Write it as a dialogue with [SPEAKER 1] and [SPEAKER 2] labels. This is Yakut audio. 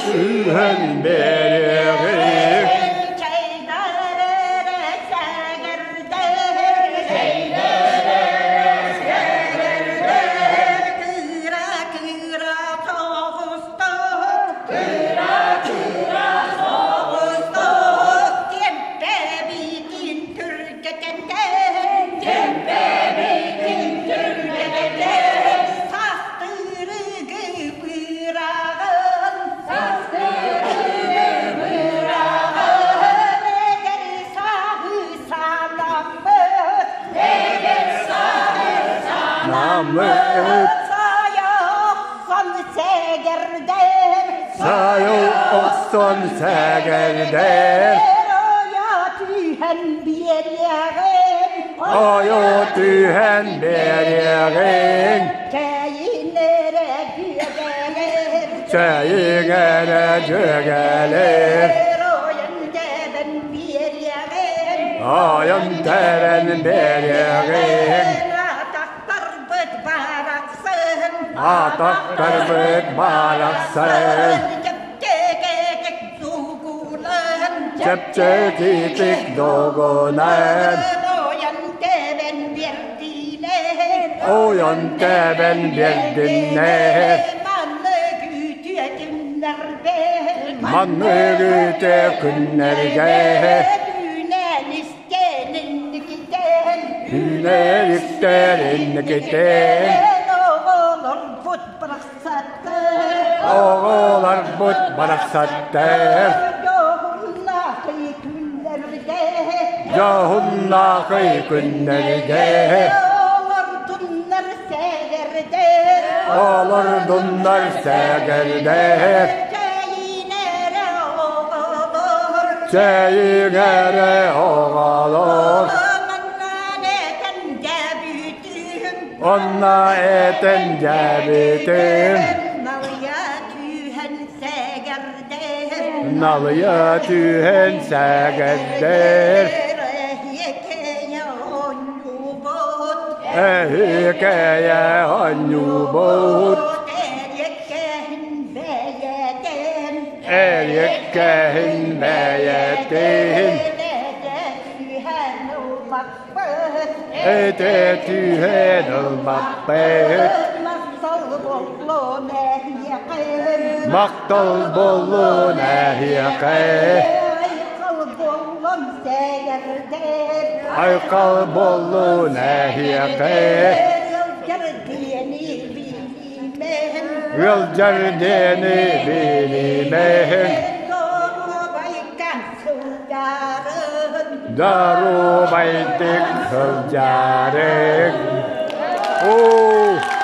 [SPEAKER 1] Түһэн биэриэҕиҥ. Намыт Сайыл охсон сэгэрдэр Ойо түһэн биэриэҕиҥ Чэйиҥ эрэ дьүөгэлэр Ойон тэбэн биэриэҕиҥ Атахтарбыт барахсан Чэпчэкитик дугунан Ойон тэбэн биэрдиннэр Маннык үтүө күннэргэ Үүнэн истэн инникитин Оҕолорбут барахсаттар Дьоһуннаахый күннэргэ Олордуннар сэгэрдэр Чэйиҥ эрэ оҕолор Онно этэн дьэбитим Налыйа түһэн сэгэрдэр Эһиэкэйэ оонньуубут Эриэккэһин бэйэтин Этэ түһэн ылбаппыт Махтал буоллун эһиэхэ Айхал буоллун эһиэхэ Ыалдьар диэни билимэһин Доруобайдык сылдьарыҥ. Оо!